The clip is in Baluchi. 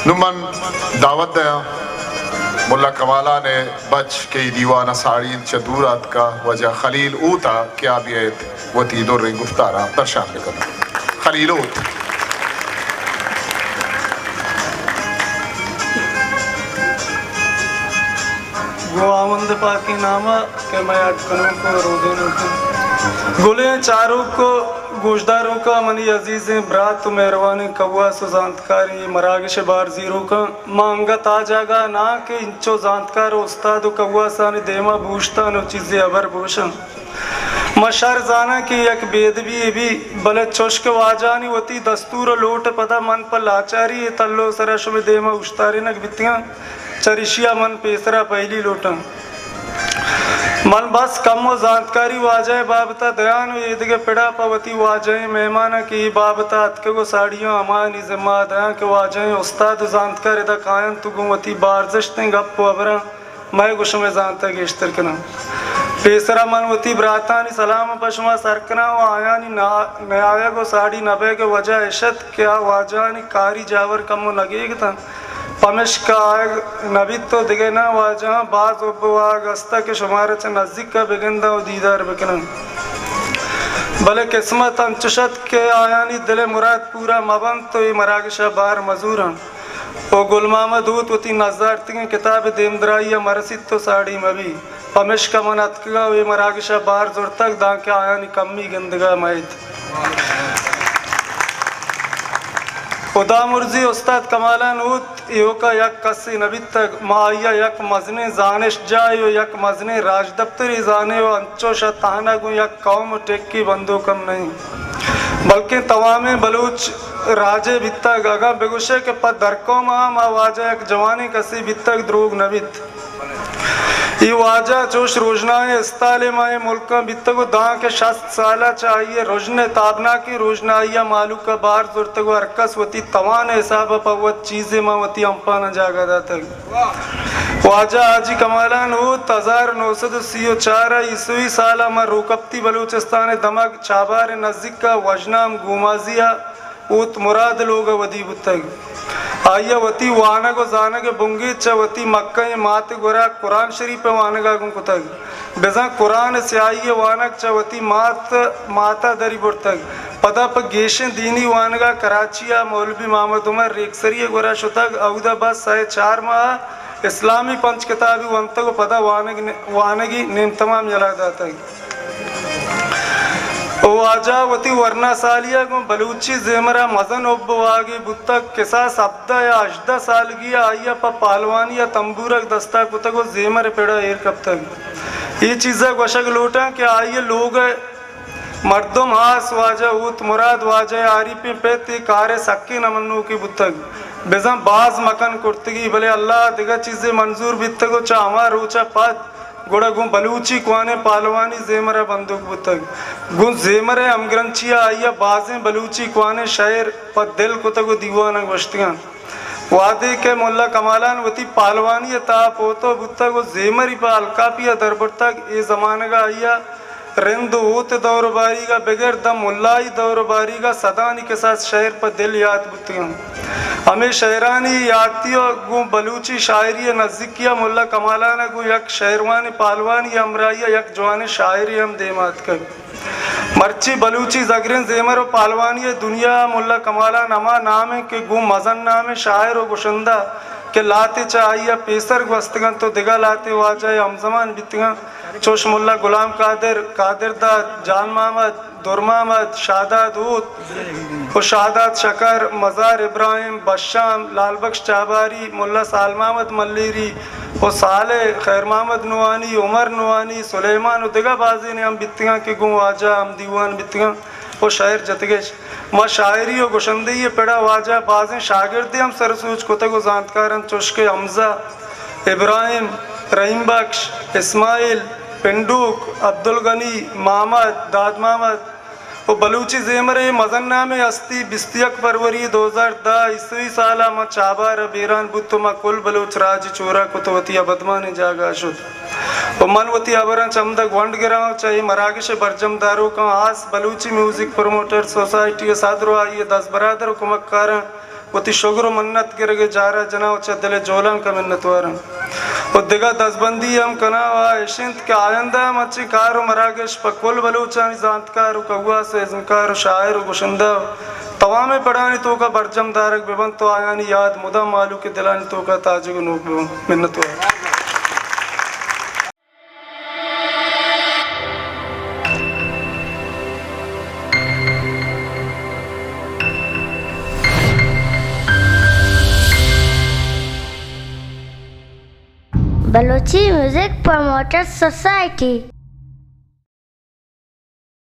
نوں من دعوت دیاں ملا کمالان ءِ بچ کہ اے دیوان ءَ ساڑی انت، چہ دور آتکا، واجہ خلیل ہوت ءَ کہ آ بیایت وتی دریں گفتاراں درشان بکنت۔ خلیل ہوت۔ گوں ہاوند پاکیں نام ءَ کہ مئے اڈ کنوک ءُ رودینوک انت۔ گلیں چاروک ءُ گوشداروکاں، منی عزیزیں برات ءُ مہروانیں کواس ءُ زانتکاریں اے مراگش ءِ بار زیروکاں، ما انگت آ جاگہ ءَ ناں کہ انچو زانتکار ءُ استاد ءُ کواسانی دیما بوشتاں ءُ چیزے ہبر بگوشاں۔ ما شر زاناں کہ یک بے ادبی یے بی، بلے چوش کہ واجہانی وتی دستور ءُ لوٹ ءِ پدا من پہ لاچاری اے تلو ءِ سرا شمے دیما اوشتارینگ بیتگاں، چریشی ءَ من پیسرا پہلی لوٹاں۔ من بس کمو زانتکاری واجہ ءِ بابت ءَ دیاں ءُ ایدگہ پڑا پہ وتی واجہیں مہماناں کہ اے بابت ءَ اتکگ ءُ ساڑی آں، ہمایانی ذمہ ءَ دیاں کہ واجہیں استاد ءُ زانتکار ادا کاینت ءُ گوں وتی بارزشتیں گپ ءُ ہبراں مئے گوں شمئے زانت ءَ گیشتر کناں۔ پیسرا من وتی براتانی سلام پہ شما سر کناں ءُ آیانی نا-، نیایگ ءُ ساڑی نہ بیگ ءِ وجہ اش ات کہ آ واجہانی کاری جاور کمو نگیگ اتاں، پمشکا آیگ نہ بیت ءُ دگہ ناں واجہاں باز حب ءُ واہگ است ات کہ شمارا چہ نزیک ءَ بگنداں ءُ دیدار بکناں، بلے قسمت انچش ات کہ آیانی دل ءِ مراد پورا مہ بنت ءُ اے مراگش ءَ بار مزوراں۔ ءُ گل محمد ہوت وتی نزارتگیں کتاب ءِ دیمدرائی ءَ مرسیت ءُ ساڑی مبی، پمشکا من اتکگاں ءُ اے مراگش ءَ بار زرتگ، دانکہ آیانی کمی گندگ ءَ مئیت۔ ہدامرزی استاد کمالان ہوت ایوکا یک کسے نہ بیتگ، ما آئی ءَ یک مزنیں زانشتجاہے ءُ یک مزنیں راجدپترے زانے ءُ انچوش ءَ تہنا گوں یک قوم ءُ ٹیکے بندوک ہم نہ ایں، بلکیں توامیں بلوچ راجے بیتگ۔ اگاں بگوشے کہ پہ درقوم ءَ ہم آ واجہ یک جوانیں کسے بیتگ، دروگ نہ بیت۔ اے واجہ چوش روژنائیں استالے ماں اے ملکاں بیتگ ءُ دانکہ شست سال ءَ چہ آئی ءِ رژن ءِ تابناکیں روژنائی ءَ مہلوک ءَ بار زرتگ ءُ ہرکس وتی توان ءِ حساب ءَ پہ وت چیزے ماں وتی ہمپاناں جاگہ داتگ۔ واجہ حاجی کمالان ہوت ہزار نو سد ءُ سی ءُ چار ءَ عیسوی سال ءَ ماں روکپتی بلوچستان ءِ دمگ چابار ءِ نزیک ءَ وژنام گومازی ءَ ہوت مراد ءِ لوگ ءَ ودی بوتگ۔ آئی ءَ وتی وانگ ءُ زانگ ءِ بنگیج چہ وتی مکہیں مات ءِ گورا قرآن شریف ءِ وانگ ءَ گوں کتگ۔ بزاں قرآن ءِ سیاہی ءِ وانگ چہ وتی مات، مات ءَ دری برتگ۔ پدا پہ گیشیں دینی وانگ ءَ کراچی ءَ مولوی محمد عمر ریکسری ءِ گورا شتگ۔ اودا بس سئے چار ماہ اسلامی پنچ کتابی ونتگ ءُ پدا وانگ، وانگی نیم تمام یلہ داتگ۔ ءُ واجہ وتی ورنا سالی ءَ گوں بلوچی زیمر ءَ مزن حب ءُ واہگے بوتگ۔ کساس ہبدہ یا ہژدہ سالگی ءَ آئی ءَ پہ پہلوانی ءَ تمبورگ دست ءَ کتگ ءُ زیمر ءِ پڑ ءَ ایر کپتگ۔ اے چیز ءَ گوشگ لوٹاں کہ آئی ءِ لوگ ءِ مردم ہاس واجہ ہوت مراد واجہ ءِ آریپیں پت اے کار ءِ سکیں نہ منوکے بوتگ۔ بزاں باز مکن کرتگی، بلے اللہ ءَ دگہ چیزے منظور بیتگ ءُ چہ ہما روچ ءَ پد گڑا گوں بلوچی کوانیں پہلوانی زیمر ءَ بندوک بوتگ۔ گوں زیمر ءِ ہمگرنچی ءَ آئی ءَ بازیں بلوچی کوانیں شئیر پہ دل کتگ ءُ دیوان ءَ گوشتگ انت۔ وہدے کہ ملا کمالان وتی پہلوانی ءِ تہا پوتو بوتگ ءُ زیمری پہ الکاپی ءَ دربرتگ، اے زمانگ ءَ آئی ءَ رند ءُ ہوت ءِ دور ءُ باریگ ءَ بگر داں ملائی دور ءُ باریگ ءَ سدانی کساس شئیر پہ دل یات بوتگ انت۔ ہمے شئیرانی یاتی ءَ گوں بلوچی شاعری ءِ نزیکی ءَ ملا کمالان ءَ گوں یک شئیروانیں پہلوانے ءِ ہمراہی ءَ یک جوانیں شاعرے ہم دیما اتکگ۔ مرچی بلوچی زگریں زیمر ءُ پہلوانی ءِ دنیا ءَ ملا کمالان ہما نام انت کہ گوں مزن نامیں شاعر ءُ گشندہ کہ لہتے چہ آئی ءَ پیسر گوستگ انت ءُ دگہ لہتے واجہ ءِ ہمزمان بیتگ انت، چوش ملا غلام قادر، قادر داد، جان محمد، در محمد، شاہداد ہوت ءُ شاہداد شکر، مزار ابراہیم، بشام، لال بخش چابہاری، ملا سال محمد ملیری ءُ صالح، خیر محمد نوحانی، عمر نوحانی، سلیمان ءُ دگہ بازینے ہم بیتگ انت کہ گوں واجہ ءَ ہمدیوان بیتگ انت ءُ شئیر جتگ اش۔ ماں شاعری ءُ گشندہی ءِ پڑ ءَ واجہ ءَ بازیں شاگردے ہم سر ءُ سوج کتگ ءُ زانتکار انت، چوش کہ حمزہ، ابراہیم، رحیم بخش، اسماعیل، پنڈوک، عبدالغنی، محمد، داد محمد، ءُ بلوچی زیمر ءِ مزن نامیں ہستی بیست یک فروری دو ہزار دہ عیسوی سال ءَ ماں چابہار ءَ بیران بوت ءُ ماں کل بلوچ راج ءِ چورہ کت ءُ وتی ابدمانیں جاگہ ءَ شت ءُ من وتی ہبراں چمدا گونڈ گراں ءُ چہ اے مراگش ءِ برجم داروکاں، ہاس بلوچی میوزک پروموٹر سوسائٹی ءِ صدر ءُ آئی ءِ دزبرادر ءُ کمکاراں وتی شگر و منت گرگ ء جار ء جناں و چہ دل ء جولانک ء منتواراں۔ و دگہ دزبندی ہم کناں و آ اش انت کہ آیندہ ء ہم انچیں کار و مراگش پہ کل بلوچانی زانتکار و کواس و ازمکار و شاعر و گشندہ و توامیں پڑانی توکا برجم دارگ بہ بنت و آیانی یاد مدام مہلوک ء دلانی توکا تاجگ و نوک بہ بنت۔ منتوار۔ Balochi music promoters society.